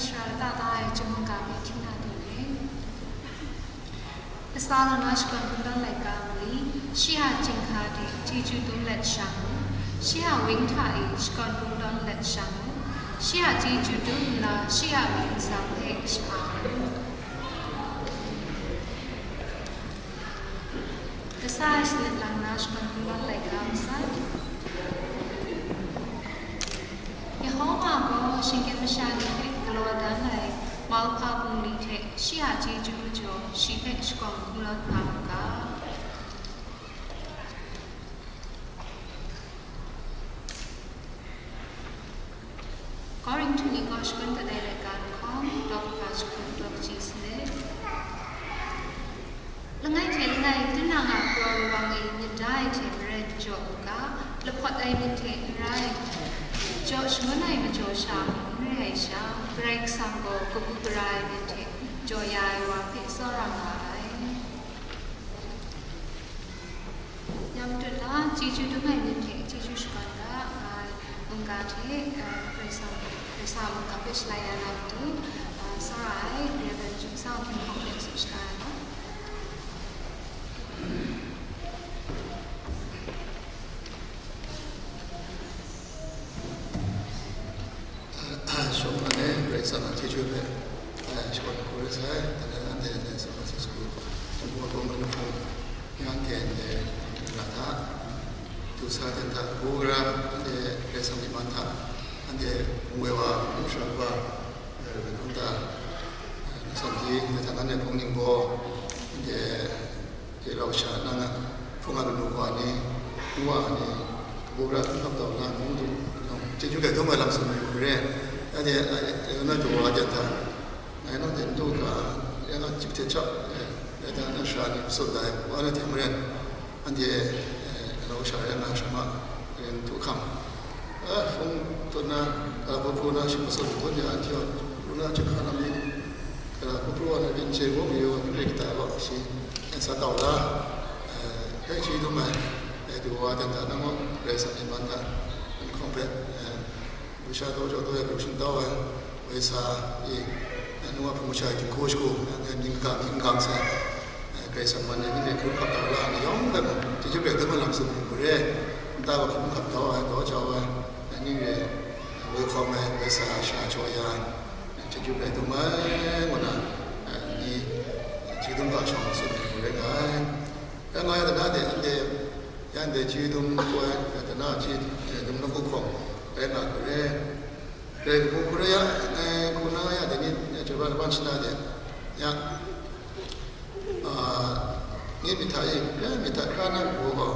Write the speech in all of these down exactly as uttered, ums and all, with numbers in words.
Sara lata da ai chyum mungga hpe hti na du ai. Kasa lang na shakawn kungdawn laika mali, shi a chyinghka hte chyeju dum let sha mu, shi a wang hta e shakawn kungdawn let sha mu, shi a chyeju dum nna shi a myit nsang hpe shapa mu. Kasa ai sanit lang na shakawn kungdawn laika masat. Yehowa gaw shinggyim masha ni hpe galaw dan ai mauhpa bungli hte shi a chyeju majaw shi hpe shakawn kungdawn nga mu ga. Korinhtu ni gaw shakawn dat ai laika nhkawng, daw kaga shakawn daw kaji sanit. Langai hte langai, tinang a kraw lawang e myit da ai hte maren jaw u ga, lahpawt ai myit hte n rai, jaw shangun ai majaw sha n re ai sha, Karai Kasang gaw kabu gara ai myit hte jaw ya ai wa hpe tsawra nga ai. Yam tut la, chyeju dum ai myit hte chyeju shakawn ga, nga ai mungga hte, eh, Karai Kasang, Karai Kasang a mungga hpe shalai ya na matu, eh, tsawra ai Reverend Jung Sang Hkin Hkawng hpe tsun shaga ai law. Shawng nnan e, Karai Kasang a chyeju hpe, eh, shakawn hku rai sai, tana anhte anhte San Francisco, Singapore bawng kanu hpung, anhte anhte, na hta, du sa ten hta, bu gara, anhte Karai Kasang myit man hta, anhte hpung woi wa, hpung sharap wa, eh, Reverend Hkungta, eh, San Ji, anhte hta ngan e hpung ning gaw, anhte, Hte rau sha nang a, hpung a kanu kawa ni, nwa ni, kabu gara hkap tau na, ngu du, chyeju grai dum ai lam tsun mayu hkre, anhte, a, a, na du wa jan hta, ngai nang hte n du ga, ya nga chyip hte chyap, eh, ya da na sara ni tsun dai, wa na hte maren, anhte, eh, rau sha ya nga sha ma, ren htu hkam. A, hpung tut na, a, hpung hpung na, shi masum tut ya, anhte wa, hpung na, chyahkra lam ni, Gara hkupru wa na byin chye gaw mayu wa hkrit kita gaw shi yan sa tau la, eh, hpe chyeju dum ai, eh, du wa ten hta nang gaw Karai Kasang myit man hta, nang hkawng hpe, eh, lusha daw jaw daw ya hkru shingtau ai, woi sa i, eh, nang wa hpung masha ginhku shagu, eh, mying kaga mying n gang sai, eh, Karai Kasang man e, myi hkru hkap tau la ai ni yawng hpe mung, chyeju hpe dum ai lam tsun hku re, nta wa hkru hkap tau ai, daw jau ai, eh, ning re, woi hkawm ai, woi sa, sha jaw ya ai. Chyeju rai dum ai, ngu na, eh, ni, chyeju dum ga shawng tsun ai rai nga ai. Rai nga ai, dana de, anhte, ya anhte chyeju dum hku ai, dana chyeju, eh, dum lahku hkawng rai nga hku re. Rai kabu hku re ya, eh, hku na ya, dai ni, eh, chyoi ba laban shana de, ya, ah, nye myit hta e, rai myit hta hkra na kabu gaw,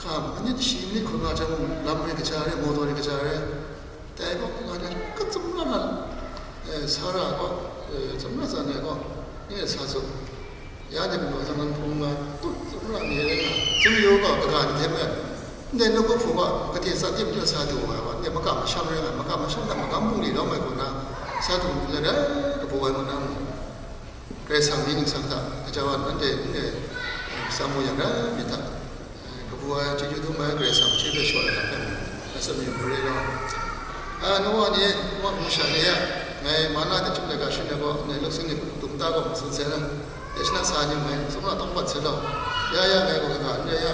hka, manit shi manit hkun nga chyang mung, lam rai kaja rai, mawtaw rai kaja rai, Dai gaw, nga dan, ka tsumra na, eh, sa ra gaw, eh, tsumra tsan ai gaw, nye sa tsun. Ya ni gaw, zaman hpung nga, tut tsumra ni rai nga, tsum yu gaw, kaga ni hte maren, ndai nawku hpung gaw, kade sa tim hte sa du ai wa, ndai makam masham rai nga, makam masham hta magam bungli lawm ai hku na, sa du ni rai, kabu ai ngu na mu. Karai Kasang mying ningsang hta, gaja wa nanhte n-, eh, tsam mu yang rai myit hta, eh, kabu ai chyeju dum ai Karai Kasang hpe shawa ai hpe, na tsun mayu hkre law. A, nu wa ni, nu wa hpung sha ni e, ngai mana hte chyum laika shin ai gaw, ngai luk sing ni dum ta gaw, matsun sai na, ya shana sa ni mai, tsawmra tawng bat sai law, ya ya ngai gaw kaga n rai ya,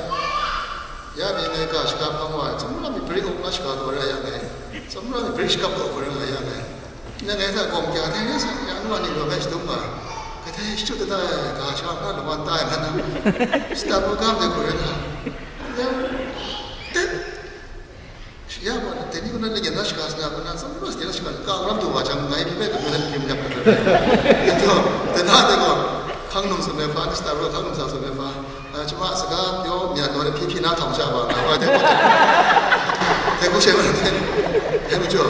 ya mi ngai ga shaga hpang wa ai, tsawmra myit bri hkawng na shaga gaw rai ya ngai, tsawmra myit bri shakap gaw hkawng rai ya ngai. Nang ngai hta gawng kya hte ring sa, ya nu wa ni gaw bai shadum nga, kadai shachyu dada ai ga sha hkra lawan tai nga na, shata bu gam de hku rai nga, ya, tet, ya, wa, dai ni kaw na lagyan na shaga sa na, kaw na, tsawmra sade na shaga, ka ram du wa jang, ngai hpe bai kaw na rim dap ai, ya, dana de gaw, hkang num tsun ai hpa, shata bu hkang num sa tsun ai hpa, A, chyama saga pyaw mya naw de hpyi hpyi na htawng sha wa, nga wa de, de hku she ma de, de majaw,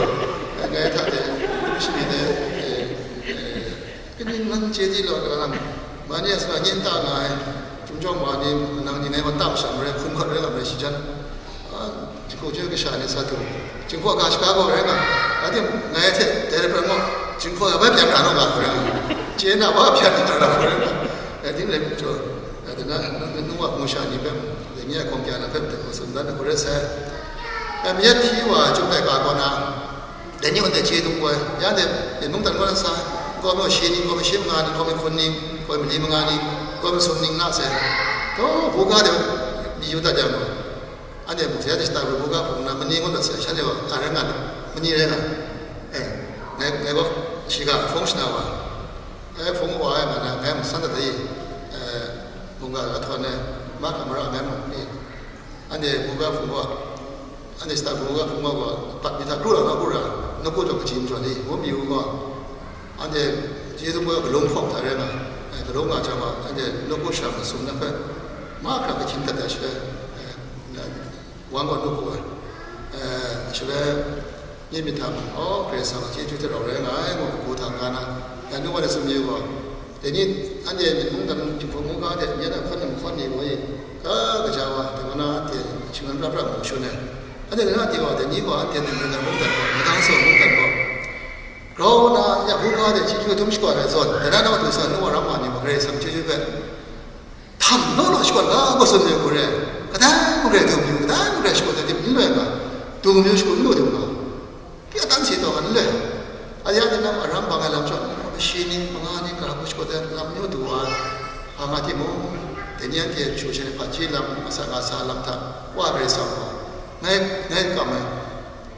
ngai hta de, shani de, eh, eh, kaning nang chye di law, kalang, ma ni a saga nyin ta nga ai, Chyum jawng wa ni, nang ni ngai wa tam sha marai, hkum hkawt rai nga marai shi jan, a, Jinghku chye kasha ni sa du, Jinghku a ga shaga gaw rai nga, a tim ngai hte dai rai prat gaw, Jinghku a bai pyan ra naw ga hku rai nga, chye na wa pyan ra hku rai nga, dai ting rai majaw, dai na, na, na nu wa hpung sha ni hpe, dai ni a gawng kya na hpe, dai gaw tsun dan hku rai sai. Dai mayat hpyi wa chyum laika kaw na, Dai ni anhte chye dung koi, ya anhte mungdan kaw na sa, kawmi shi ning, kawmi shi manga ning, kawmi hkun ning, kawmi mali manga ning, kawmi masum ning na sai, taw buga de ni yu dat yang gaw, anhte mung sai, shata bu buga hpung na, mani ngut dat sai, shanhte gaw a rai nga, mani rai nga, eh, ngai, ngai gaw shiga hpung shana wa, eh, hpung wa ai ma na, ngai mung san dat ai, eh, mungga ga htawn ai, ma hkra mara ngai mung ni, anhte buga hpung wa, anhte shata buga hpung wa gaw, pat mi hta kru ra, nga kru ra, nawku jaw kaji majaw ni, ngu mi u gaw, anhte Yesu gaw galung hpawk hta rai nga, eh, galung nga jang gaw, anhte nawku shara masum na hpe, mahkra kahkyin dat ai shaloi, eh, wan gaw nawku ai, eh, shaloi, nye myit hta mung, aw, Karai Kasang a chyeju hte rau rai nga ai, ngu kabu hta nga na, ya nu wa de tsun mi u gaw, dai ni anhte myit mungdan, Jinghpaw mungga hte nye na hkawn nem hkawn ni gaw, ka kaja wa, dai wa na anhte shinggan prap prap mu shun ai. Anhte na di gaw, dai ni gaw anhte myit mungdan mungdan gaw, madang saw mungdan gaw, grau na ya buga hte chyeju dum shakawn ai zawn, dai na nawku sa nu wa ram ma ni gaw, Karai Kasang chyeju hpe htam law law shakawn ga gaw tsun ai hku re, kadai mung rai dum yu, kadai mung rai shakawn ai tim n loi nga, dum yu shakawn n lu tim nga, pyi dan si taw nga n loi. A ya ni lam aram bang ai lam chyawm, shi ni, manga ni, ga hku shakawn ai lam yu du wa, a nga timung, dai ni anhte shu sha ni hpaji lam, masa nga sa lam hta, wa Karai Kasang gaw, ngai, ngai kam ai.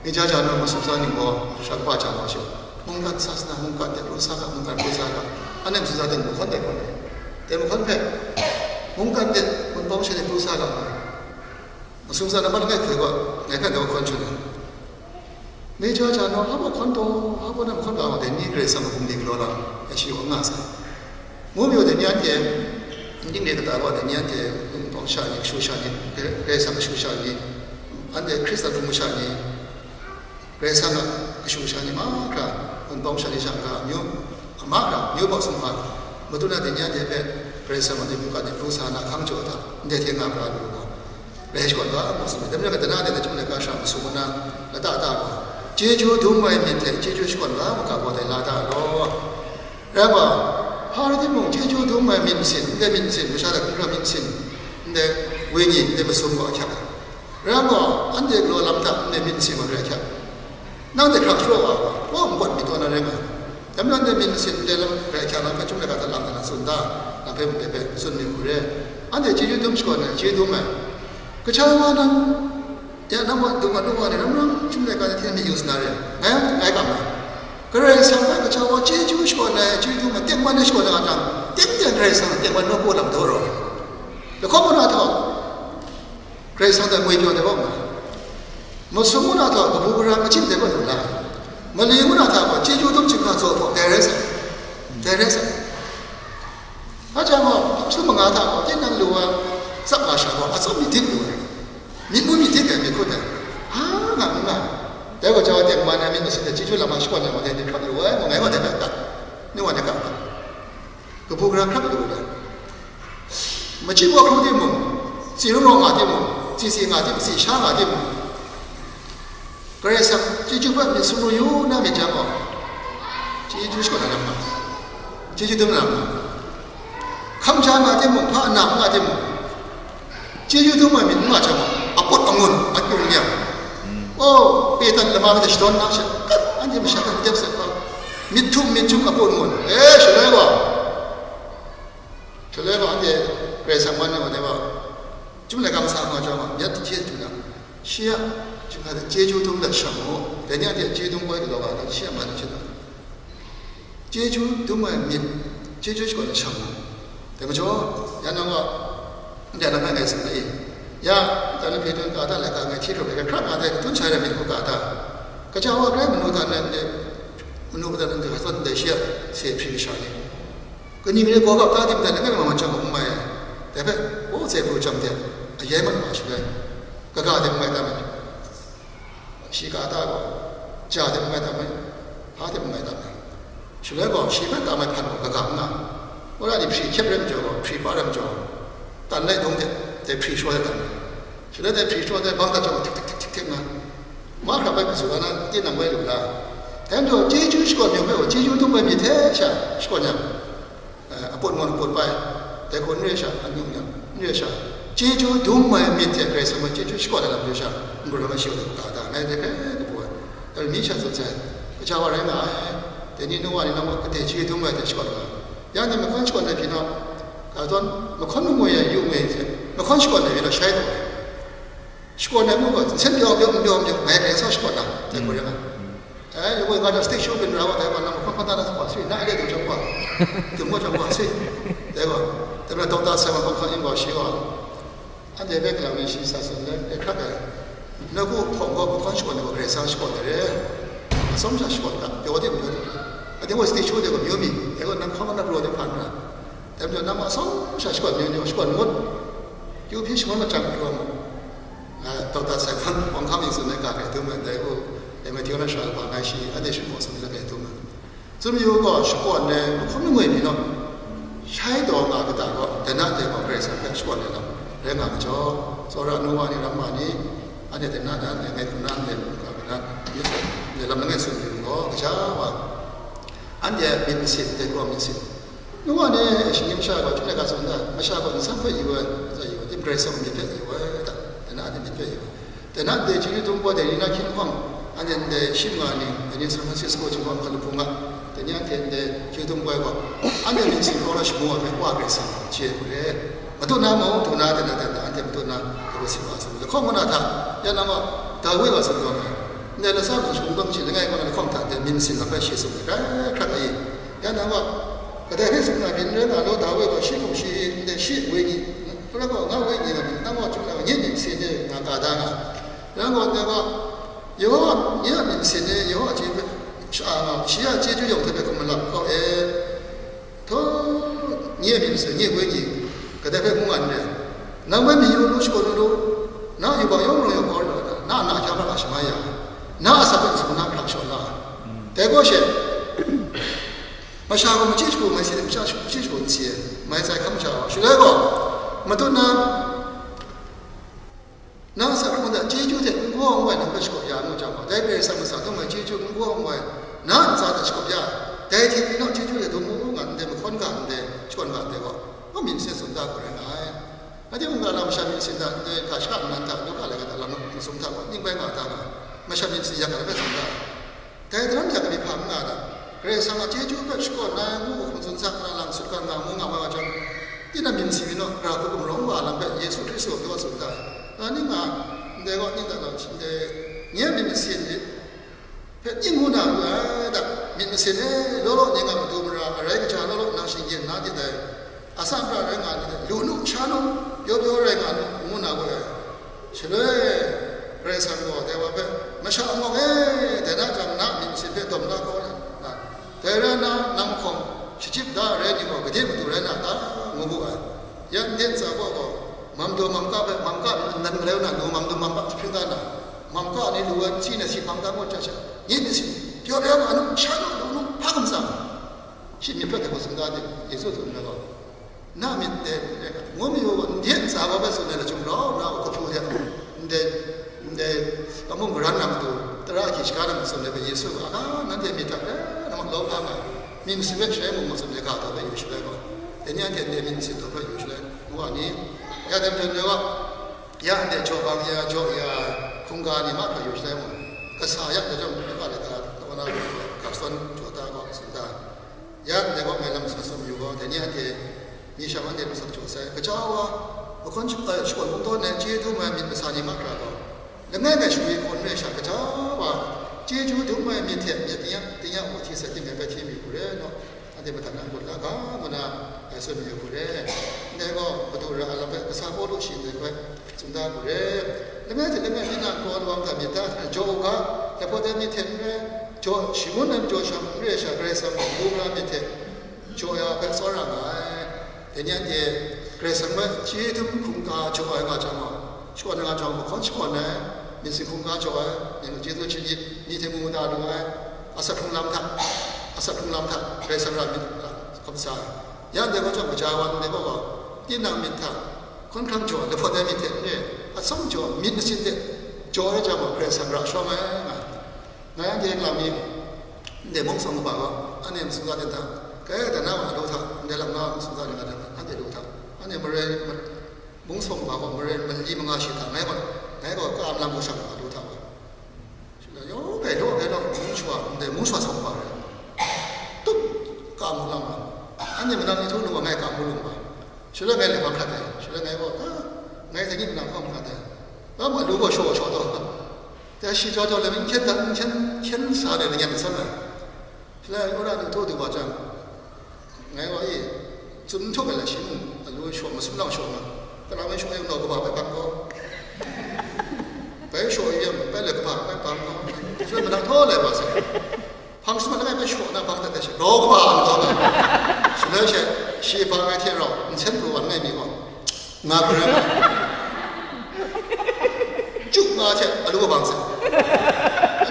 Mija ja naw masum sa ning gaw, sha kaba ja naw shi, mungkan sasana, mungkan de pru sa ga, mungkan pru sa ga, anhte masum sa de mahkawn de hkawn ai. De mahkawn hpe, mungkan de Wunpawng sha de pru sa ga, masum sa na mat langai hkoi gaw, ngai hpe dai wa hkawn shun ai. Mija ja naw, hpa baw hkawn taw, hpa baw na mahkawn ga, dai ni Karai Kasang a bungli galaw lam, ya shi wa nga sai. Ngu mi wa dai ni anhte, ning re kata gaw, dai ni anhte Wunpawng sha ni, kashu sha ni, Karai Kasang kashu sha ni, anhte Hkristan hpung masha ni, Karai Kasang a kashu sha ni mahkra, Wunpawng sha ni sha ga amyu, a mahkra, amyu bau sumhpa, matu na dai ni anhte hpe Karai Kasang a ni mungkan ni pru sa na hkang jaw hta, ndai hte nga pra lu gaw, rai shakawn ga, ngu tsun ai. Dai majaw, gade na de, dai chyum laika sha masum na, lata ta gaw, chyeju dum ai myit hte chyeju shakawn ga, maga gaw dai la ta law. Rai wa, hpa rai timung, chyeju dum ai myit masin, ndai myit masin, masha hta hkungga myit masin, ndai wenyi, ndai masum gaw ahkyak ai. Rai nme, anhte galaw lam hta ndai myit masin gaw grai ahkyak. Nang de hkrak sharawk wa, wa npawt myit taw na rai nga ai. Dai majaw ndai myit masin ndai lam grai ahkyak lam hpe chyum laika hta lang hta na tsun da, nang hpe ndai hpe tsun mi hku re. Anhte chyeju dum shakawn ai, chyeju dum ai. Kaja wa nang, ya nang wa dung wa dung wa ni ram ram chyum laika ni hte myit yu sa na re. Ngai, ngai kam ai. Karai Kasang hpe kaja wa chyeju shakawn ai, chyeju dum ai, tengman ai shakawn ai a jang, teng teng Karai Kasang a tengman nawku lam daw rawt ai. Lahkawng ngu na htawh, Karai Kasang hta ngoi pyaw dai wa nga ai. Masum ngu na htawh, kabu gara machyin dai wa lu la. Mali ngu na hta gaw, chyeju dum chyinghka tsaw hpaw, dai rai sai. Dai rai sai. A jang gaw, hpang sum manga hta gaw, tinang lu wa, tsap nga sha gaw, atsawm myit dit lu ai. Myit mu myit dit ai, myit hkut ai. Ha, nga, nga. Dai gaw, jau ai tengman ai myit masin hte chyeju lam a shakawn ai gaw, dai ni hkrak lu ai, ngu ngai gaw dai hpe tat. Ni wa ni kam ai. Kabu gara hkrak lu ai. Machyin wa hkru timung, tsi rung rawng nga timung, tsi si nga timung, tsi sha nga timung, Karai Kasang chyeju hpe myit sumru yu na myit jang gaw, chyeju shakawn na lam nga, chyeju dum na lam nga. Hkam sha nga timung, hpa na nga timung, chyeju dum ai myit n nga jang gaw, apawt angun, akyung yang, oh, Petan lama hpe shadawn na she, kat, anhte masha hpe dep sai hpa, myit htum myit jum apawt angun, e, shaloi gaw, shaloi gaw anhte Karai Kasang man ai wa, dai wa, chyum laika masa nga jang gaw, myit hte hte jum yang, shi a, chyum hta de chyeju dum dat shang mu, dai ni anhte chyeju dum koi galaw ga, shi a man ai hte na. Chyeju dum ai myit, chyeju shakawn ai shang mu. Dai majaw, ya nang gaw, ndai lam hpe ngai tsun ai. Ya, dan Hpetun ga da laika ngai hti hkrup ai, hkrak nga dai katun sha ai myit hku ga da. Kaja wa grai manu hta nan de, manu hta nan de, hkra zawn ndai shi a se hpri masha ni. Kaning re gaw gap ta tim dan langai mi man jang gaw n mai ai. Dai hpe, o, se pru jang de, ayai mat wa shaloi, kaga de n mai tam ai. Shi ga ta gaw, ja de n mai tam ai, hpa de n mai tam ai. Shaloi gaw, shi hpe tam ai hpan gaw kaga n nga. Wora ni hpri hkyep rai majaw gaw, hpri pa rai majaw gaw, tan lai dung de, dai hpri shaw de tam ai. Shaloi dai hpri shaw de bang dat jang gaw, tik tik tik tik tik nga. Mahkra bai kazu ga na, tinang bai lu la. Dai majaw, chyeju shakawn myit hpe gaw, chyeju dum ai myit hte sha shakawn yang, eh, apawt ngun apawt bai, dai hku n re sha, anyung yang n re sha, chyeju dum ai myit hte Karai Kasang hpe chyeju shakawn ai lam hte sha, n-gun ram ai shi wa de hku ga da, ngai dai hkrai kabu ai. Dai mi sha tsun sai, Kasha wa rai nga ai. Dai ni nu wa ni nang wa kade chye dum ai hte shakawn nga ai. Ya ni mahkawn shakawn ai hpyi naw, ga zawn mahkawn mangwi ai yu ngwi hte, mahkawn shakawn ai hpyi naw shai daw ai. Shakawn ai mu gaw, nsen pyaw pyaw n pyaw n pyaw, ngai rai sa shakawn na, dai hku rai nga. Eh, yu ngwi nga daw stik shu bin ra wa, dai wa nang mahkawn hpan da na sa wa sui, na ai le du jang wa, dum wa jang wa sui, dai wa, dai wa dawng ta sai wa, mahkawn yin gaw shi wa. Anhte hpe kalang mi shi sa tsun let, e hkrat ai, nawku hpawng gaw mahkawn shakawn ai gaw Karai Kasang shakawn ai re, atsawm sha shakawn ga, pyaw de majaw de, ating gaw stik shu de gaw myu mi, e gaw nang hkawm na pru de hpan ra, dai majaw nang atsawm sha shakawn myu ni gaw shakawn ngut, yu hpyi shangun machyang pru ai mu, a, Dokta Sai Hkawng Hkam Yin tsun ai ga hpe dum ai, dai u, e Matthew na sha kaba ngai shi, anhte shi hkaw tsun let hpe dum ai. Tsun mayu gaw, shakawn ai mahkawn mangwi ni naw, shai daw nga kata gaw, dai na dai gaw Karai Kasang hpe shakawn ai lam rai nga majaw, tsawra nu wa ni, ramma ni, anhte dai na dan, dai ngai hku na, dai hku na, dai lam langai tsun mayu gaw, kasha wa, anhte a myit masin, dai gaw myit masin. Nu wa ni, shinggyim masha gaw, chyum laika tsun da, masha gaw nsam hpe yu ai, yu ai, tim Karai Kasang myit hpe yu ai, da, dai na anhte myit hpe yu ai. Dai na ndai chyeju dum gaw dai ni na hkying hpang, anhte ndai shim nga ni, dai ni San Francisco chyinghkawng hkan hpung a, dai ni anhte ndai chyeju dum gaw, anhte myit sin hkawng na shamu ai hpe Wa Karai Kasang chye ai hku re. Matut na mung, du na, dai na, dai na, anhte matut na, dai gaw si wa sa. Lahkawng kaw na hta, ya na ma, Dawi gaw tsun gaw ai. Ndai latsa gaw shagun gaw kaji langai kaw na lahkawng hta, dai myit masin lam hpe shi tsun ai, hkrai hkrat ai. Ya na ma, kadai hpe tsun na, myit n rai nga law, Dawi gaw shi hkum shi, ndai shi wenyi, Hkra gaw, nga wenyi nga myit, nang gaw chyum na, nye myit masin e nga ka da nga. Nang gaw, nang gaw, Yehowa, nye a myit masin e Yehowa chyeju hpe sha-, nga, shi a chyeju yawng hte hpe hkum malap kau e. Htaw, nye myit masin, nye wenyi, kadai hpe ngu nga n re. Nang hpe mi yu lu, shakawn lu lu, na yubak yawng marawng yawng kau lu na, na na hkya hkra nga shamai ya, na asak hpe n sung na hkrak shaw na. Dai gaw she, masha gaw machyi shagu mai si, masha shagu machyi shagu n si, mai tsai hkam masha gaw. Shaloi gaw, matut na, nang asak hkrum hta chyeju hte n gaw n wai nang hpe shakawn ya ngu jang gaw, dai Karai Kasang ntsa dum ai chyeju n gaw n wai, na ntsa hta shakawn ya, dai hte pyi naw chyeju hte dum u nga ndai, mahkawn ga ndai, shakawn ga ndai gaw, myit masin tsun da hku rai nga ai. Anhte mungga lam masha myit masin hta, ndai ga shaka nnan hta, luka laika hta, lam masum hta gaw, ning bai nga da nga, masha myit masin yak ai hpe tsun da. Dai daram yak ai hpa n nga ai, Karai Kasang a chyeju hpe shakawn ai ngu hkum tsun sa, kalang lang sutgan nga ngu nga mai wa jang, tinang myit masin mi naw, gara hku gumrawng wa lam hpe Yesu Hkristu a pyaw tsun da ai. Nga ning nga, ndai gaw ning ta na, ndai nye myit masin ni hpe ning ngu na lu ai da, myit masin e, law law ning nga madu mara, arai kaja law law nang shinggyim na di dai. Asak hkra rai nga ai, lu nu, sha nu, pyaw pyaw rai nga nu, ngu na gaw ai. Shaloi, Karai Kasang gaw dai wa hpe, masha a ngawk e, dai na jang na myit masin hpe dawm la kau ai, dai rai nna, nang hkawm shachyip da ai rai ni gaw, gade matu rai na ta? Ngu wu ai. Ya ndai ntsa gaw gaw, mam daw mam ka hpe, mam ka nnan galai na, lu mam daw mam ka jahpring da na, mam ka ni lu ai, si na si hpang da ngut jang sha, nye myit masin, pyaw pyaw nga nu, sha nu, lu nu, hpa hkum tsang. Shi myit hpe dai gaw tsun da de, Yesu tsun ai gaw, na myit dai, ngu mayu gaw, ndai ntsa gaw bai tsun ai lachyum rau, na gaw kahpu hte, ndai, ndai, amu garan na matu, tara hkyi shaga na matu tsun ai hpe Yesu gaw, aga, nanhte myit hta, eh, na ma lau ga nga, myit masin hpe shai mu mu tsun ai ga taw hpe yu shalai gaw, dai ni anhte ndai myit masin taw hpe yu shalai, ngu wa ni, ya dai majaw ni gaw, ya ndai jaw bang ya, jaw ya, hkungga ni mahkra yu shalai mu, kasa ya, dai jawng, dai ga, dai ga, taw na, ga shadawn jaw da gaw, tsun da. Ya ndai gaw ngai lam sa sawm yu gaw, dai ni anhte mi shang anhte masak jaw sai, kaja wa, mahkawn sh-, eh, shakawn kungdawn ai chyeju dum ai myit masa ni mahkra gaw, langai ngai shingwi hkawn re sha, kaja wa, chyeju dum ai myit hte myit tingya, tingya gaw hti sai, ting ngai bai hti mi hku re naw, anhte mahtan na ngut la ga, ngu na, ngai tsun mayu hku re. Ndai gaw, Madu ra ai lam hpe, kasa Pawlu shi ndai hpe, tsun da hku re. Langai hte langai, tinang kraw lawang hta myit da hte jaw u ga, lahpawt ai myit hte n rai, jaw shangun ai majaw sha n re ai sha, Karai Kasang a mung na myit hte jaw ya hpe tsawra nga ai. Dai ni anhte Karai Kasang hpe chyeju dum hkungga jaw ai nga jang gaw, shakawn ai nga jang gaw, mahkawn shakawn ai, myit sin hkungga jaw ai, myit chyeju chyeju, myi hte mu mada lu ai, asak hkrung lam hta, asak hkrung lam hta, Karai Kasang ra myit hta, hkap sa ai. Ya ndai gaw jang, kaja wa ndai gaw gaw, tinang myit hta, hkawn hkrang jaw ai, lahpawt ai myit hte n re, atsawm jaw, myit masin hte jaw ai jang gaw, Karai Kasang ra shawng ai nga. Ngai anhte lam mi, ndai mung tsawng kaba gaw, anhte masum ga ten hta, kai da na wa lu hta, ndai lam na wa masum ga ten hta, anhte lu hta, anhte marai, mung tsawng kaba gaw, marai, mali manga shi hta, ngai gaw, ngai gaw ka lam bu shang wa lu hta wa. Shi na yawng kai law, kai law, mung shawa, mung shwa sa wa rai. Tup, ka mu lang wa. Anhte manang ni htu lu wa, ngai ka mu lu wa. Shaloi ngai le hpa hkrat ai. Shaloi ngai gaw, ah, ngai hte ni manang hkawm hkrat ai. Ba ma lu gaw shaw shaw taw. Dai shi jau jau le, n hkyen dan, n hkyen, hkyen sa le, nyan san ai. Shaloi wora ni htu du wa jang, ngai gaw, e, tsun n htuk ai la shi mung, alu shaw, masum lang shaw nga. Kalang mai shaw yang nau kaba bai bang gaw. Bai shaw yang, bai le kaba bai bang gaw. Shaloi manang htaw lai ba sa. Hpang sumsum langai hpe shaw na bang dat ai she, rau kaba ang taw ai. Shaloi she, shi bang ai hte rau, nsen pru wan ngai mi gaw, nga pru ai. Juk nga hte alu bang sai.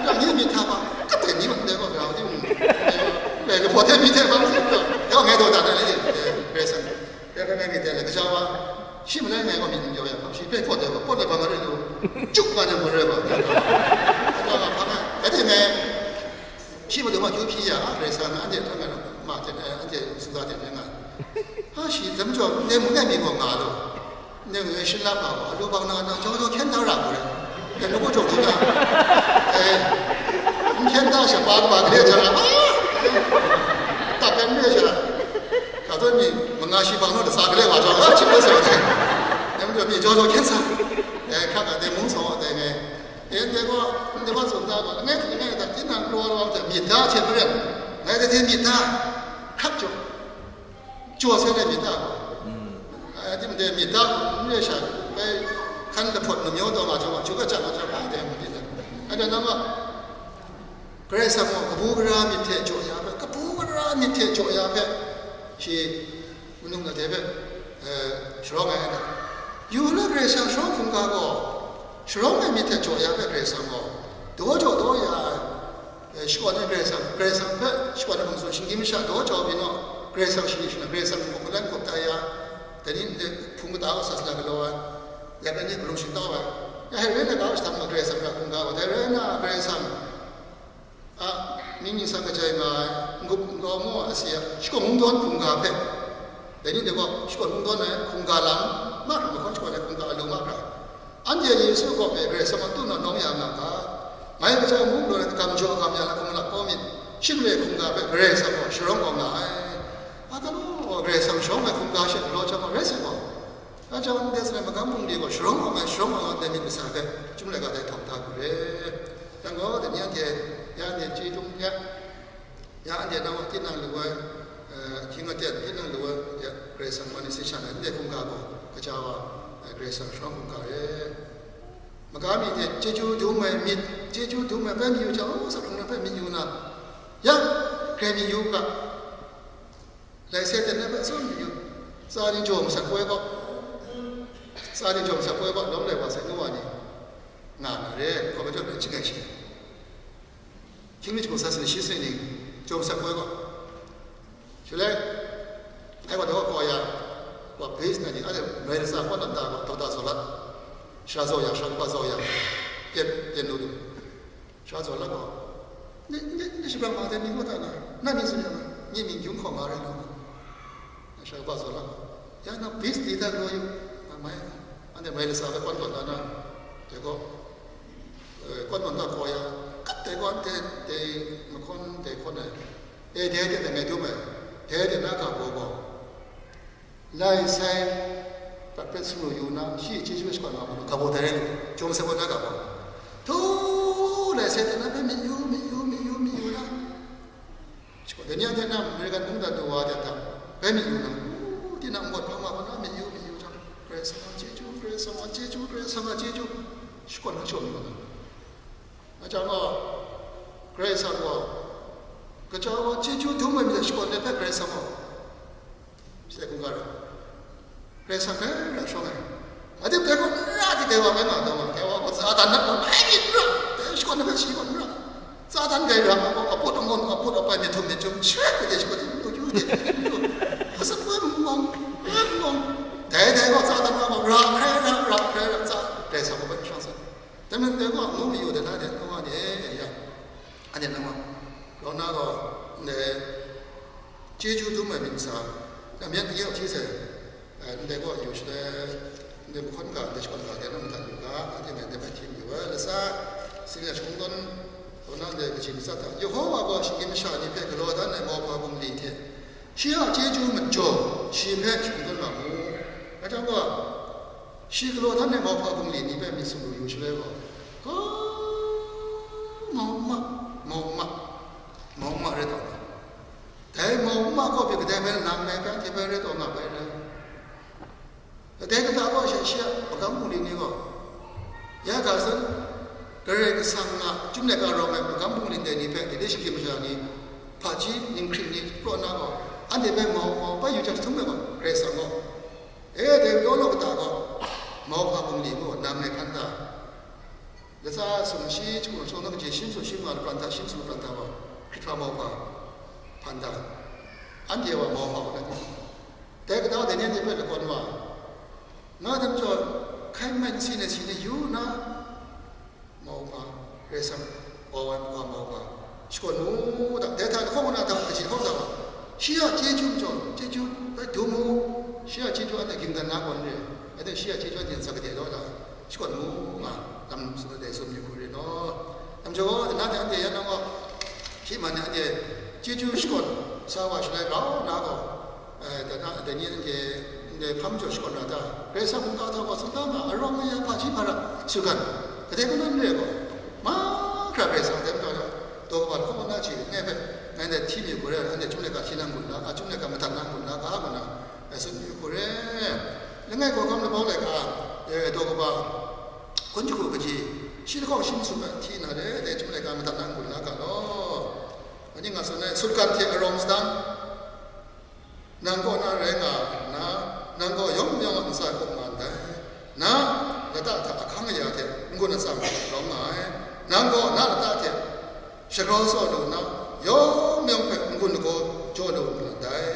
Anhte ni myit hta hpa, kat ai ni wan dai gaw, grau di mung, dai gaw, dai lahpaw hte mi hte bang sai, dai gaw ngai daw dat ai le, eh, Karai Kasang, dai gaw ngai myit dai le, kaja wa, shi malai ngai gaw myit n jau ya, hpang shi hpe pawt dai gaw, pawt dai bang ai lu, juk nga hte gun rai ba, dai gaw, dai gaw hpang ai, dai hte ngai, Hpyi madu ma kyu hpyi ya, Karai Kasang na anhte hkra nga, ma hte, anhte sumsa hte rai nga. Ha, shi dam jaw, ndai mung ndai mi gaw nga lu. Ndai mung shin la hpa gaw, alu bang na, na jaw jaw hkyen da ra mu rai. Ndai mung gaw jaw du na. Eh, n hkyen da sha, pa kaba gale ja ra. Ah! Tap pen re sha. Ka taw mi, manga shi bang naw da sa gale wa jaw, ah, chim da sa wa dai. Ndai mung jaw mi jaw jaw hkyen sa. Eh, hkra nga, ndai mung saw, ndai ngai. E, ndai gaw, ndai gaw tsun da gaw, langai hte langai hta tinang kraw ai wa hte myit da hte maren, ngai hte myit da, hkap jaw, jaw sai ai myit da gaw, mm, a, tim de myit da gaw, n re sha, bai hkan lahpawt namyaw taw nga jaw, chyu kachyang nga jaw, bai dai myit da. Anhte nang gaw, Karai Kasang gaw kabu gara myit hte jaw ya hpe, kabu gara myit hte jaw ya hpe, shi Manung na de hpe, eh, sharawng ai na. Yu na Karai Kasang sharawng hkungga gaw, sharawng ai myit hte jaw ya hpe Karai Kasang gaw, daw jaw daw ya ai, eh, shakawn ai Karai Kasang, Karai Kasang hpe shakawn ai hpang shinggyim masha daw jau byin naw, Karai Kasang shani shana, Karai Kasang mung hkawm malan hkawm tai ya, dai ni ndai hpung kata gaw sa sala galaw ai, ya dai ni galum shingtau ai, ya hte rai na ga shahtang ma Karai Kasang hkungga gaw, dai rai na Karai Kasang, a, mying ningsang kajai nga ai, n-gup nkau maw asi a, shakawn hkungdawn hkungga hpe, dai ni de gaw, shakawn hkungdawn ai hkungga lam, mahkra mahkawn shakawn ai hkungga alu mahkra, anhte Yesu kaw hpe Karai Kasang a tu na nawng ya nga ga, ngai gaja mung law ai gam jaw gam ya ai hkum malak kau myit, shing re hkungga hpe Karai Kasang gaw sharawng kau nga ai. A galaw, Karai Kasang sharawng ai hkungga she galaw chyawm ai rai sai gaw, Aja ndai sarai magam bungli gaw sharawng awng ai, sharawng awng ai myit masa hpe chyum laika dai htawng da hku re. Yang gaw, dai ni anhte, ya anhte chyeju ya, ya anhte nang a tinang lu ai, eh, hkying aten tinang lu ai, ya Karai Kasang man ni si shan ai, ndai hkungga gaw, kaja wa, eh, Karai Kasang sharawng hkungga re. Maga mi hte chyeju dum ai myit, chyeju dum ai bai mi yu jang, oh, sakrung na bai mi yu na, ya, grai mi yu ga. Lai Satan na hpe tsawm yu, tsa ni jaw masat poi gaw, tsa ni jaw masat poi gaw, lawm lai wa sai nu wa ni, nga na re, hkawm ai jaw hpe ching ai shi. Hkying mi hku sa sini shi sini ni, jaw masat poi gaw. Shaloi, ai wa daw kaw ya, wa base na ni, ai, mai lasa kaw na da gaw, tau da zaw lat, sha zaw ya, sha kaba zaw ya, pyen, pyen lu du. Sha zaw la gaw, ni, ni, ni shapram ma de ni gaw ta na, na myit tsun yang, ni myit yung hkawng nga rai lu. Sha kaba zaw la gaw, ya na bis di ta gaw yu, a mai, anhte mai lasa hpe kawn tawn da na, dai gaw, eh, kawn tawn da gaw ya, kat dai gaw anhte dai mahkawn dai hkawn ai, e dai de dai ngai dum ai, dai de na ga gaw gaw, Lai sai, prat prat sung lu yu na, shi chyeju shakawn nga mu lu, ga baw dai rai lu, jawng sai baw na ga baw. Htu, Lai sai hte na hpe myit yu, myit yu, myit yu, myit yu na. Shakawn, dai ni anhte na American mungdan du wa de hta, bai myit yu na, u, tinang ngut hpang ma hpang na myit yu, myit yu jang, Karai Kasang a chyeju, Karai Kasang a chyeju, Karai Kasang a chyeju, shakawn hkachyaw myit yu na. Aja gaw, Karai Kasang gaw, kaja wa chyeju dum ai myit hte shakawn ai hpe Karai Kasang gaw, Shi hkungga ra, Karai Kasang hpe ra shawng ai. Adip dai gaw n ra di, dai wa bai nga taw, dai wa gaw Satan na gaw bai myit n ra, dai shakawn na hpe shi gaw n ra. Satan dai ra, a put angawng, a put apai myit htum myit jum, shi hpe de shi gaw de, lu yu de, lu yu. Asak wa mung mung, mung mung. Dai dai gaw Satan wa gaw ra hkrai ra, ra hkrai ra, Sa-, Karai Kasang gaw bai shawng sai. Dai majaw dai gaw, ngu mayu de na de, ngu wa de, ya. Anhte nang wa, grau na gaw, ndai chyeju dum ai myit masa, kamyan kangyaw hti sai, eh, ndai gaw yu shaloi, ndai mahkawn ga, ndai shakawn ga, ndai nang madat yu ga, anhte ngai ndai hpe htim yu ai, lasa, singlet shakungdawn, Kaw na ndai kaji matsat hta, Yehova gaw shinggyim masha ni hpe galaw dan ai mauhpa bungli hte, shi a chyeju majaw shi hpe shakut nga mu. Dai hta gaw, shi galaw dan ai mauhpa bungli ni hpe myit sumru yu shaloi gaw, ga mau ma, mau ma, mau ma rai taw na. Dai mau ma gaw pyi kadai bai nang ngai hpe hte bai rai taw nga bai rai. Kadai kata gaw sha shi a magam bungli ni gaw, ya ga zawn, Karai Kasang a chyum laika rawng ai magam bungli ndai ni hpe, dai de shinggyim masha ni, hpaji, ninghkring ni, praw na gaw, anhte hpe mau mau bai yu jang jahtum ai gaw, Karai Kasang gaw, e, dai law law kata gaw, mauhpa bungli gaw nang ngai hpan ta, latsa sumshi, jahku sumshi, kaji shi masum shi ma lapran hta, shi masum lapran hta wa, hkrit hpa mauhpa hpan ta, anhte wa mauhpa wa na. Dai kata dai ni anhte hpe lakawn wa, nga dam jaw, hkai nmai nsi nai si ni yu na, mauhpa, Karai Kasang, wa wa wa mauhpa, shakawn mu da, dai hta lahkawng na dam kaji lahkawng sa wa, shi a chyeju majaw, chyeju bai dum mu, shi a chyeju anhte ging dan na gaw n re, anhte shi a chyeju anhte n sa gade law da, shakawn mu nga, lam tsun dai tsun yu hku re law. Lam jaw gaw, dai na hte anhte yan nang gaw, shi man ni anhte chyeju shakawn sa wa shalai grau na gaw, eh, dai na, dai ni anhte ndai hpang jaw shakawn ra ta, Karai Kasang mungga hta gaw sumta nga, arawng aya hpaji hpara sugan, kadai kanan re gaw, mahkra Karai Kasang dai majaw, daw kaba lahkawng na chye ngai hpe, ngai ndai hti mi hku re, anhte chyum laika hti nang gun la, a chyum laika madat nang gun la, ga gaw na, ngai tsun mi hku re. Langai hkawhkam labau laika, e, daw kaba, hkun jahku kaji, shi lahkawng shi masum ai hti na re, dai chyum laika madat nang gun la ga law. Anhte nga tsun ai, sutgan hte arawng sadang, nang kaw na rai nga nna, nang gaw yawng mayawng a ntsa e hkawk nga ndai. Na lata hta ahkang aya hte n-gun atsam rawng nga ai. Nang gaw na lata hte shagrau tsaw lu nna, yawng mayawng hpe n-gun lagaw jaw lu nga ndai.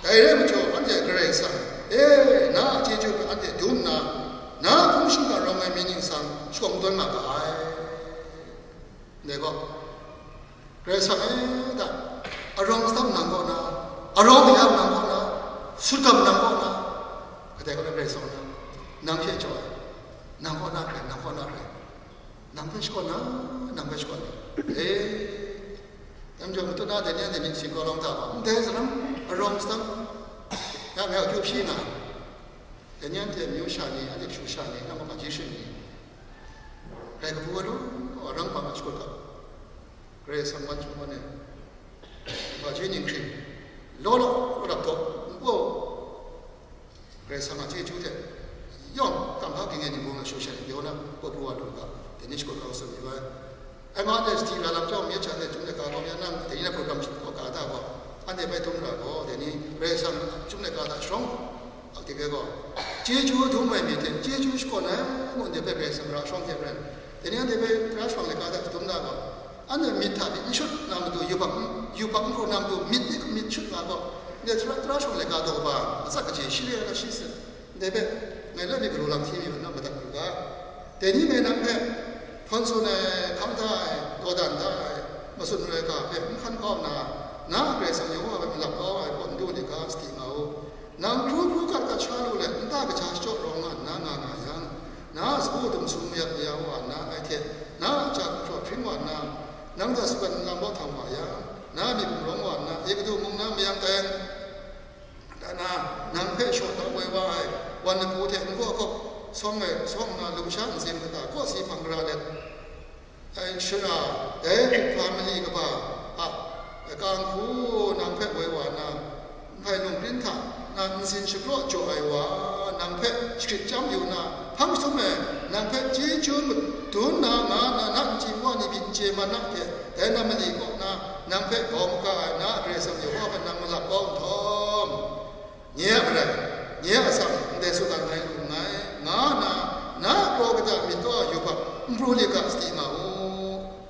Dai rai majaw, anhte Karai Kasang, e, na a chyeju hpe anhte dum nna, na hpung shingkang rawng ai myit ningsang shakawn katawn nga ga ai. Dai gaw, Karai Kasang e da, arawng sadang nang kaw na, arawng mayam nang kaw na, sutgam nang kaw na, kadai kaw na Karai Kasang na, nang hte jaw ai, nang kaw na hkrai, nang kaw na hkrai, nang hpe shakawn na, nang hpe shakawn na, e, dai majaw matut na dai ni anhte myit singkau lawng hta gaw, ndai saram arawng sadang, ya ngai a kyu hpyi nga, dai ni anhte amyu sha ni, anhte kashu sha ni, na maka ji shing ni, rai kabu wa lu, arang hpang a shakut ga, Karai Kasang wan chyum wan e, hpaji ninghkring, law law, rap taw, n-, Karai Kasang a chyeju hte yawng, kam hpa ging e ni bung a shu sha ni, yawng na, kabu wa lu ga, dai ni shakut kau tsun yu ai. Ai, nga de sadi ra lam chyawm myit sha de, chyum laika gaw, ya nang, dai ni na program shing kaw ka da gaw, anhte bai dum ra gaw, dai ni Karai Kasang chyum laika hta sharawng, a, dai gaw, chyeju dum ai myit hte, chyeju shakawn ai, ngu ndai hpe Karai Kasang ra sharawng hte maren, dai ni anhte bai tara shawng laika hta dum da gaw, anhte myit hta myit n shut na matu, yubak n, yubak n hkru na matu, myit ni myit shut nga gaw, ndai tara, tara shawng laika daw kaba, atsat kaji shi re ai ga shi se. Ndai hpe, ngai la mi galu lam hti mi hpe na madat lu ga. Dai ni ngai nang hpe, htawn tsun ai, hkam hta ai, dawdan da ai, matsun marai ga hpe n hkan kau nna, na a Karai Kasang Yehova hpe malap kau ai kaw n du ni ga, sadi nga u. Nang hkru hkru gat gat sha lu let, nta kaja shachyaw rawng nga nna nga nga yang, na a sagu dum sum mayat maya wa nna, ngai hte na a ja gumhpraw hpring wa nna, nang hta sutgan nlang baw htang wa yang, na a myit gumrawng wa nna, Egutu mung na mayang tai, dan na, nang hpe shaw da woi wa ai wan lapu hte ngu ahkawk sawng ai, sawng nna lusha ntsin kata kawsi hpang gara let ai shara, dai hkrit hpa mali kaba a kang hku nang hpe woi wa na, nhpai nungprin hta na ntsin shapraw jaw ai wa, nang hpe shakrit chyam yu na, hpang jahtum e, nang hpe chyeju madun na nga na, na n chye wa ni myit n chye man na hte, dai na mali kaw na, nang hpe grau maga ai na a Karai Kasang Yehova hpe nang malap kau nhtawm, nye a garai, nye a atsam, ndai sutgan rai lu nngai, nga nna, na a kraw kata myit kaw a yubak n pru li ga, sadi nga u.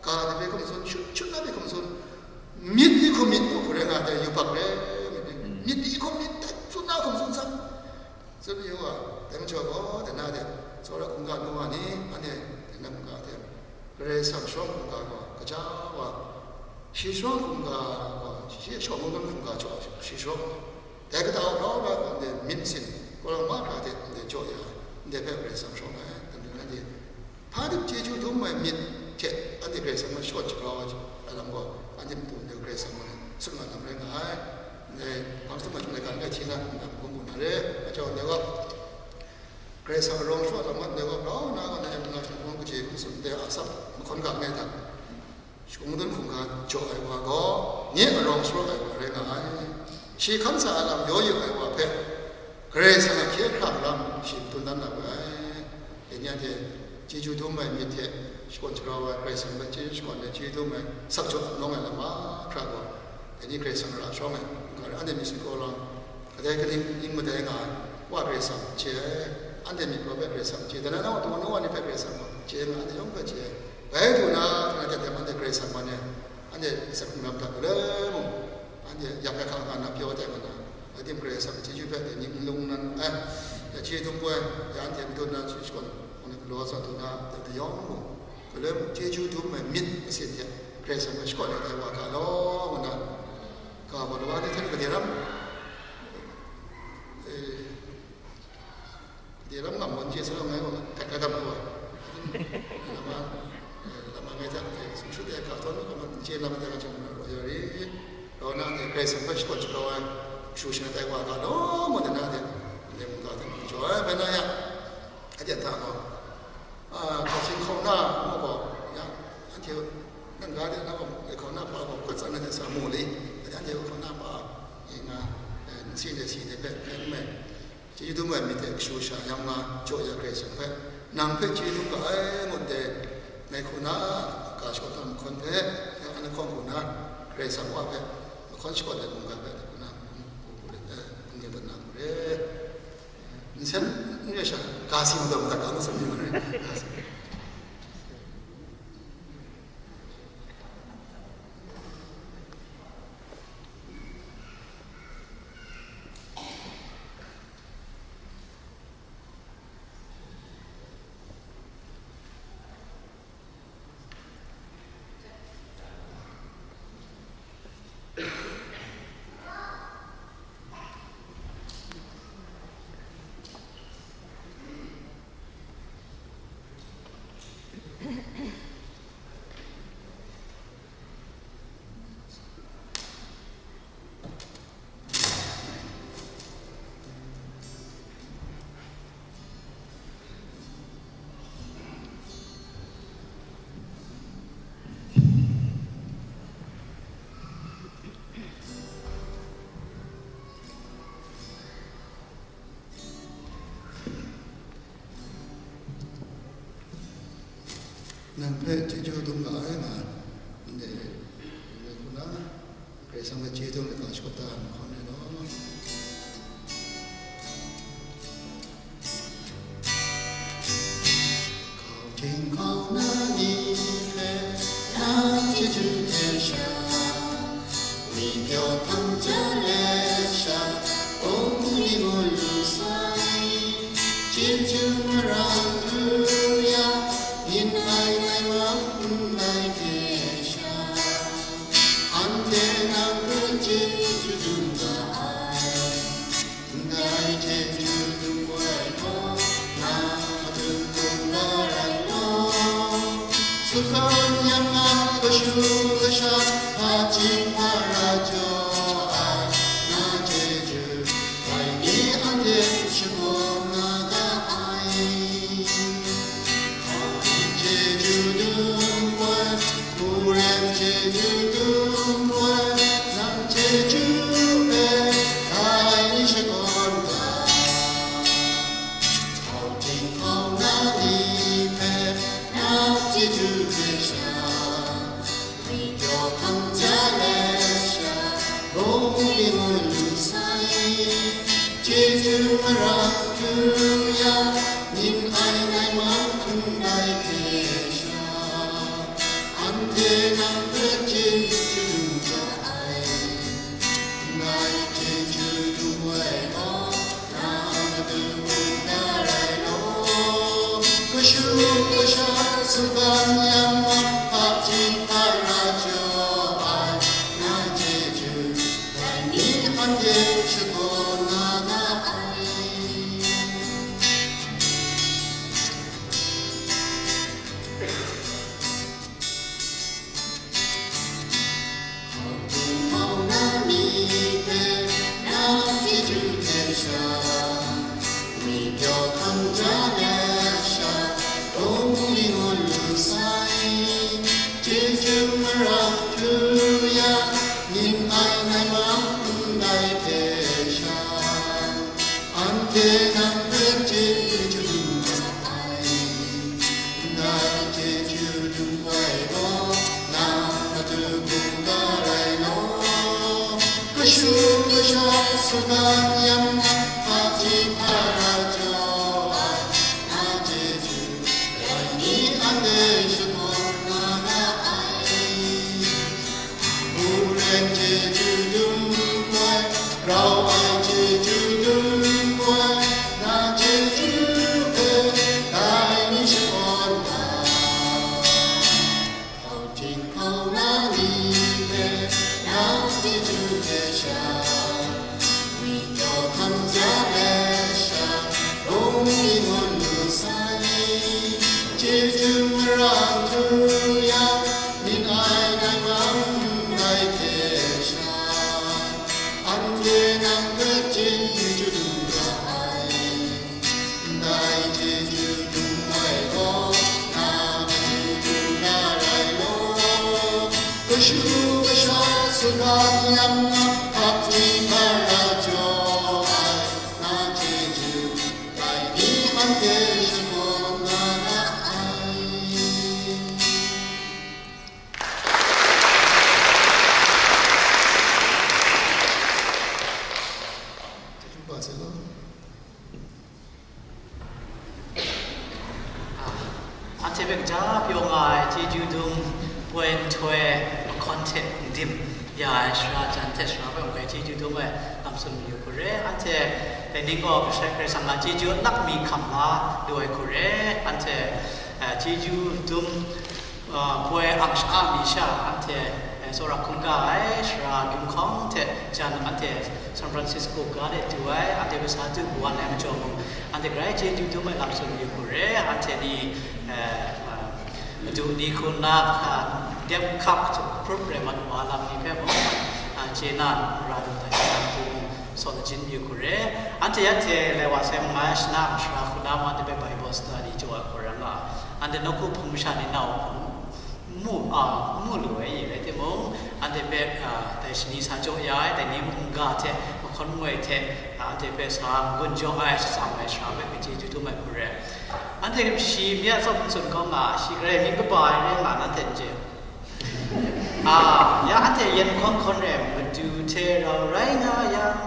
Ga de hpe hkum tsun, shut, shut na hpe hkum tsun, myit ni hkum myit u, hku rai nga ai yubak rai, myit ni hkum myit dat tsun na hkum tsun san, tsun yu wa, dai majaw gaw, dai na de, tsawra hkungga nu wa ni, anhte dai na hkungga hte, Karai Kasang sharawng hkungga gaw, kaja wa, shi sharawng hkungga gaw, shi sharawng hkungga jaw, shi sharawng, dai kata hkra hkra gaw, ndai myit sin, kaw lam mahkra hte ndai jaw ya ai, ndai hpe Karai Kasang sharawng ai, dai hte nanhte hpa dip chyeju dum ai myit, hte anhte Karai Kasang hpe shakawn shagrau ai lam gaw, anhte matu ndai Karai Kasang gaw sun nga lam rai nga ai. Ndai hpang jahtum ai hte mungkan langai hti na, ndai hpung hpung na re, majaw ndai gaw, Karai Kasang arawng sharawng lam mat ndai gaw, grau na gaw, ndai mungga hte mungkan kaji hkum tsun ndai a tsap mahkawn ga langai hta, shakung dun hkungga jaw ai wa gaw, nye arawng sharawng ai wa rai nga ai. Shi hkan sa ai lam yaw yu ai wa hpe, Karai Kasang a hkye hkrang lam shi madun dan na we ai. Dai ni anhte chyeju dum ai myit hte shakawn shagrau ai, Karai Kasang hpe chyeju shakawn ai, chyeju dum ai, sak jaw nawng ai lam mahkra gaw, dai ni Karai Kasang ra shawng ai, ga re, anhte myit singkaw lang, kadai kaning ning madai nga ai, Wa Karai Kasang chye ai, anhte myit gaw hpe Karai Kasang chye, dai na, nawku nawku wa ni hpe Karai Kasang gaw chye nga, anhte yawng hpe chye ai. Bai du na, anhte hte anhte Karai Kasang man e, anhte asak hkrung lam hta galoi mung, anhte yak ai hkang hkang na pyaw tai nga na, Adim Karai Kasang chyeju hpe dai ni nlung nan ai, ya chye dum poi, ya anhte madun na chyeju shakawn, hkawng ni galaw sa du na, dai ni yawng mung, galoi mung chyeju dum ai myit masin hte Karai Kasang hpe shakawn ai wa ga law, ngu na, ga gaw lawa ni hten gade ram, eh, gade ram ngam gaw n chye sa law ngai gaw gat gat gam ai wa. Lama, eh, lama ngai hta, eh, sumshu de ga tawn gaw n chye lam de ga chyawm na raw ya ri. Raw na de Karai Kasang hpe shakawn shagrau ai, shu sha tai wa ga law, ngu de na de, ndai mungga hte mung jaw ai bai na ya, anhte hta gaw, a, hkau hkying hkau na ngu gaw, ya, anhte nan ga de na gaw, hkau na hpa gaw, kut tsan na de sa mu li, anhte hkau na hpa, nga, eh, nsi de si de hpe, hpe n mai. Chyeju dum ai myit hte kashu sha yam nga jaw ya Karai Kasang hpe, nang hpe chyeju dum ga ai ngut dai, ngai hku na ga shakawn ai mahkawn hpe, nang an lahkawng hku na Karai Kasang Wa hpe mahkawn shakawn ai mungga hpe hku na, hku, hku, eh, n yu dat na hku re. Nsen n re sha, ga si madat madat ga ngut sam yu re. Ga si. Nang hpe chyeju dum ga ai nga, ndai, ndai hku na, Karai Kasang hpe chyeju dum ai ga shakawn da ai mahkawn rai law. Hkau hkying hkau na ni hpe nang chyeju hte sha, ngwi pyaw hkam ja let sha, bungli mu lu sai, chyeju marang du ya, yin ai ngai mak ndai hte sha, anhte nang hpe chyeju dum ga ai. Ndai chyeju dum ai gaw, nang madun hkungga rai law. Sutgan yam na kashu kasha, hpaji hpara jaw ai, na chyeju rai ni anhte shakawn na ga ai. Chyeju dum ai, Purim chyeju dum ai, nang chyeju hpe ai ni shakawn ga. Hkau hkying hkau na ni hpe nang chyeju hte sha, ngwi pyaw hkam ja let sha, bungli mu lu sai. Chyeju marang du ya, yin ai ngai mak ndai hte sha, anhte nang hpe chyeju dum ga ai. Ngai chyeju dum ai gaw, nang matu hkungga rai law. Kashu kasha sutgan yam na, hpaji hpara jaw ai, na chyeju rai ni anhte shakawn na ga ai. Sudan yang hpaji hpara jaw ai, na chyeju rai ni anhte shakawn na ra ai. Maren chyeju dum ai, rau ai chyeju dum ai, na chyeju hpe dai ni shakawn ai. Hpau ting hpau na ni hpe nang chyeju hte sha, ngwi taw hkam ja let sha, bungli ngun lu sai. Chyeju mara htu yang, ning ai nang lam dai hte sha, anhte nang hpe chyeju dum ra ai. Ndai chyeju dum ai gaw, na matu dum na rai law, kashu kasha sutgang yang hpakji hpara jaw ai, na chyeju dai ni anhte shakawn na ra ai. Chyeju kaba sai law. Anhte hpe kaja pyaw nga ai chyeju dum poi nhtoi mahkawn hte n dim ya ai sara jan hte sara hpe mung kai chyeju dum ai lam tsun mayu hku re. Anhte dai ning gaw Karai Kasang a chyeju anak mi hkam la lu ai hku re. Anhte, eh, chyeju dum, eh, poi ang sha-a mi sha anhte, eh, tsawra hkungga ai sara Gyung Hkawng hte jan anhte San Francisco ga de du ai, anhte hpe sa du wu ai majaw mung, anhte grai chyeju dum ai lam tsun mayu hku re, anhte ni, eh, eh, madu ni hku nna, ah, dem hkap hkrup rai mat wa lam ni hpe mung, ah, chye na ra lu ai lam hku mung, saw lajin mayu hku re. Anhte ya hte lai wa sai mangai shana mashara hku na mung anhte hpe Bible study jaw ai hku rai nga, anhte nawku hpung masha ni nau hku mu, a, mu lu ai, rai timung, anhte hpe, a, dai shani sa jaw ya ai, dai ni mung n-ga hte, mahkawn ngoi hte, a, anhte hpe sa n-gun jaw ai, shatsam ai sara hpe chyeju dum ai hku re. Anhte shi mi a tsawm n tsun kau nga, shi garai myit kaba ai rai nga, nanhte n chye. A, ya anhte yen hkawn hkawn rai, madu hte rau rai nga yang,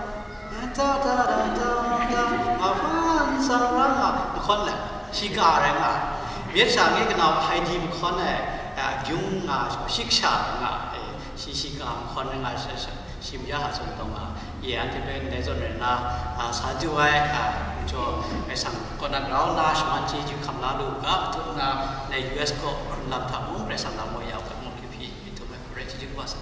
da, da, da, da, da, nga hpan sa ra nga, mahkawn le, shi ga rai nga, myit sha nge kanau Haidi mahkawn ai, a, gyung nga, shi sha rai nga, e, shi, shi ga mahkawn rai nga, shi, shi, shi mya ha sung tawng nga, ye anhte hpe ndai zawn rai nna, a, sa du ai, a, majaw, e, sang kaw na grau nna, shaman chyeju hkam la lu ga, hkrum nna, ndai U S kaw hkrun lam hta mung, rai sang lam woi ya u ga, mung hkyu hpyi, myit htum ai hku rai, chyeju kaba sai.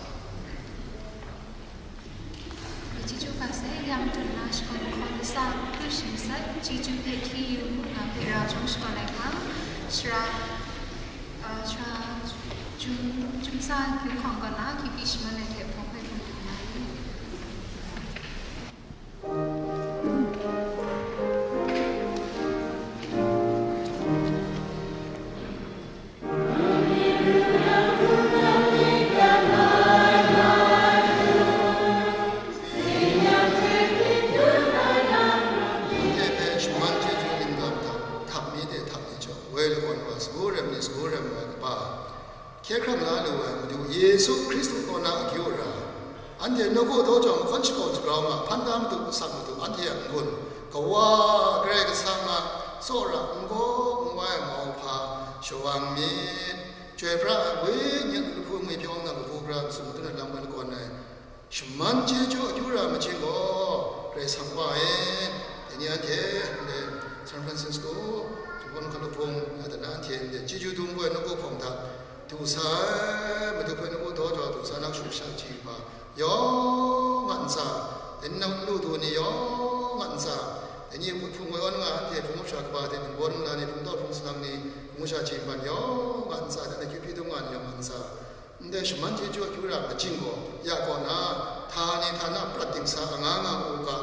Chyeju kaba sai, yang dun na shakawn hkawng kasa hku shamasat, chyeju hpe hkye yu ngu nga hpe ra jawng shakawn ai hkang, shara, a, shara, jum, jumsa hkying hkawng kaw na, hkye hpyi shaman ai hte hpawng hpe hkrum hkrum na ni. Anhte hpe shaman chyeju ningdam hta, htak mi de htak ni jaw, woi lagawn wa, sagu rem ni sagu rem wa kaba, hkye hkrang la lu ai Madu Yesu Hkristu kaw na akyu ra, anhte nawku daw jawng mahkawn shakawn shagrau nga, hpan da Madu, asak Madu, anhte a n-gun, Kawa Karai Kasang a tsawra n-gaw n-wai mauhpa shawang myit, Chyoi pra ai Wenyi a lahpu ngwipyaw nna lahpu gara sumtu na lam kau lagawn ai shaman chyeju akyu ra majing gaw, Karai Kasang Wa e, dai ni anhte ndai San Francisco, Japan hkalup hpung, ya dan na anhte ndai chyeju dum gaw nawku hpawng hta du sa ai, Madu hpe nawku daw jaw du sa na, kashu kasha chyeju hpa yawng a ntsa, dai ni nang lu du ni yawng a ntsa, dai ni hpung woi awn nga anhte hpung masha kaba hte, ningbaw ningla ni, hpung tau hpung salang ni, hpung masha chyeju hpan yawng a ntsa, dai ni akyu hpyi dum nga ni yawng a ntsa, ndai shaman chyeju akyu ra majing gaw, ya kaw na, htani htana prat dingsa anga nga u ga,